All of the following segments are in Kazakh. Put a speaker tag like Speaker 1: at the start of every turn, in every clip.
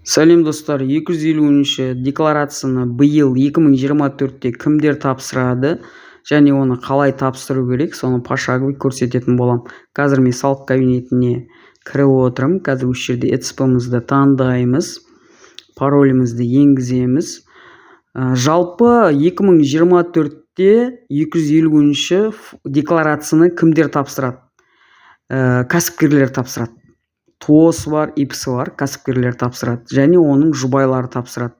Speaker 1: Сәлем, достар! 250-ші декларацияны биыл 2024-те кімдер тапсырады және оны қалай тапсыру керек, соны пошаговый көрсететін боламын. Қазір мен салық кабинетіне кіріп отырмын. Қазір осы жерде ЭЦП-мізді таңдаймыз, паролімізді енгіземіз. Жалпы 2024-те 250-ші декларацияны кімдер тапсырады? Кәсіпкерлер тапсырады. ТОО-сы бар, ИП-сі бар кәсіпкерлер тапсырады және оның жұбайлары тапсырады.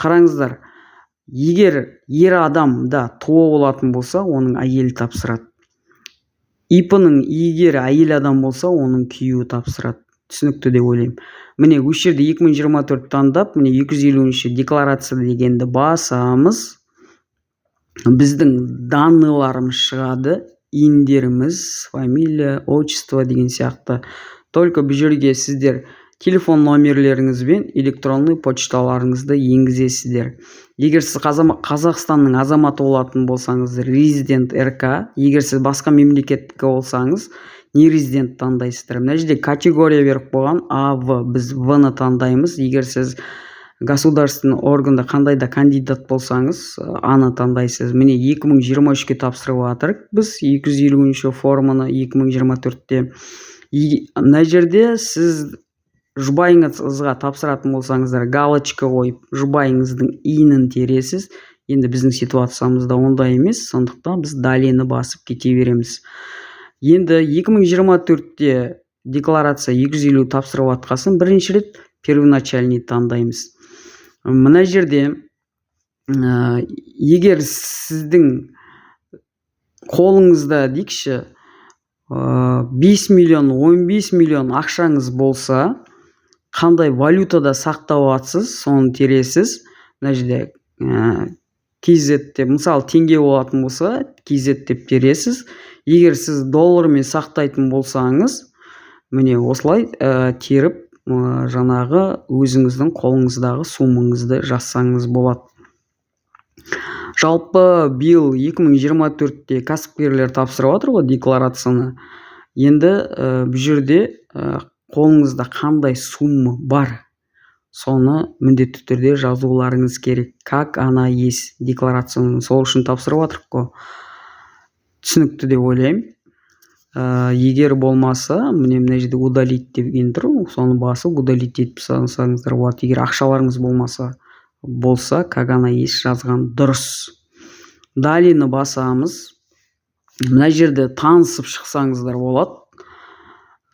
Speaker 1: Қараңыздар, егер ер адамда ТОО болатын болса, оның әйелі тапсырады. ИП-ның егер әйел адам болса, оның күйеуі тапсырады. Түсінікті деп ойлаймын. Міне, осы жерде 2024 таңдап, міне, 250-ші декларация дегенді басамыз. Біздің данныйларымыз шығады: ИИН-деріміз, фамилия, отчество деген сияқты. Только бұл жерге сіздер телефон номерлеріңіз бен электронный почталарыңызды енгізесіздер. Егер сіз Қазақстанның азаматы болатын болсаңыз, резидент РК, егер сіз басқа мемлекеттікі болсаңыз, нерезидент таңдайсыздар. Мына жерде категория беріп қойған: А, В. Біз В ны таңдаймыз. Егер сіз государственный органда қандай да кандидат болсаңыз, А ны таңдайсыз. Міне, 2023-ке тапсырып жатырмық біз 250-ші форманы 2024-те. Мына жерде сіз жұбайыңызға тапсыратын болсаңыздар, галочка қойып, жұбайыңыздың ИИН-ін тересіз. Енді біздің ситуациямызда ондай емес, сондықтан біз далее басып кете береміз. Енді 2024-те декларация 250 тапсырып жатқасын, бірінші рет первоначальный таңдаймыз. Мына жерде егер сіздің қолыңызда, дейікші, 5 миллион, 15 миллион ақшаңыз болса, қандай валютада сақтап жатсыз, соны тересіз. Мына жерде KZ деп, мысалы, теңге болатын болса, KZ деп тересіз. Егер сіз доллармен сақтайтын болсаңыз, міне, осылай теріп, жаңағы өзіңіздің қолыңыздағы суммаңызды жазсаңыз болады. Жалпы биыл 2024-те кәсіпкерлер тапсырып жатыр ғой декларацияны. Енді бұл жерде қолыңызда қандай сумма бар, соны міндетті түрде жазуларыңыз керек. Как она есть, декларацияны сол үшін тапсырып жатырмық қой. Түсінікті деп ойлаймын. Егер болмаса, міне, мына жерде удалить деген тұр, соны басып, удалить етіп тастасаңыздар болады, егер ақшаларыңыз болмаса. Болса, как она есть жазған дұрыс. Далее басамыз. Мына жерде танысып шықсаңыздар болады.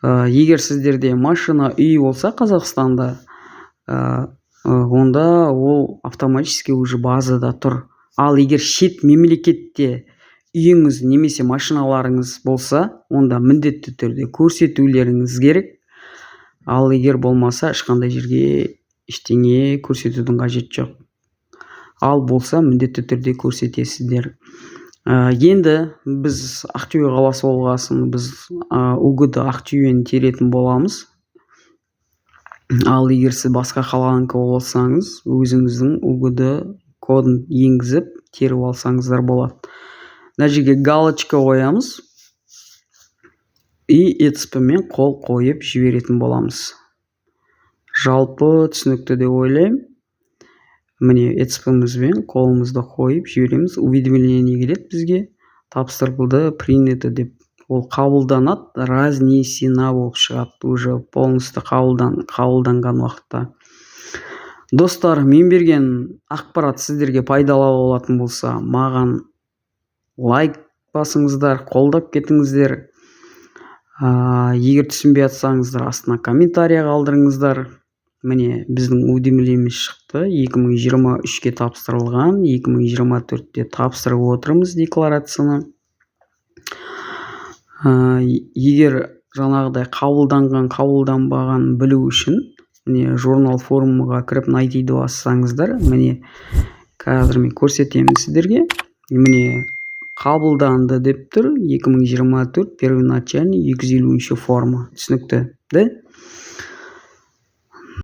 Speaker 1: Егер сіздерде машина, үй болса Қазақстанда, онда ол автоматически уже базада тұр. Ал егер шет мемлекетте үйіңіз немесе машиналарыңыз болса, онда міндетті түрде көрсетулеріңіз керек. Ал егер болмаса, ешқандай жерге ештеңе көрсетудің қажеті жоқ. Ал болса, міндетті түрде көрсетесіздер. Енді біз Ақтөбе қаласы болғасын, біз УГД Ақтөбені теретін боламыз. Ал егер сіз басқа қаланікі болсаңыз, өзіңіздің УГД кодын енгізіп, теріп алсаңыздар болады. Мына жерге галочка қоямыз и ЭЦП мен қол қойып жіберетін боламыз. Жалпы түсінікті деп ойлаймын. Міне, ЭЦП-мізбен қолымызды қойып жібереміз. Уведомление келеді бізге, тапсырылды, принято деп. Ол қабылданады, разнесена болып шығады уже полностью қабылданған уақытта. Достар, мен берген ақпарат сіздерге пайдалы болатын болса, маған лайк басыңыздар, қолдап кетіңіздер. Егер түсінбей жатсаңыздар, астына комментарий қалдырыңыздар. Міне, біздің уведомлениеміз шықты: 2023-ке тапсырылған, 2024-те тапсырып отырмыз декларацияны. Егер жаңағыдай қабылданған, қабылданбағанын білу үшін, міне, журнал формаға кіріп, найти-ді бассаңыздар, міне, қазір мен көрсетемін сіздерге. Міне, қабылданды деп тұр, 2024 первоначальный 250-форма. Түсінікті да?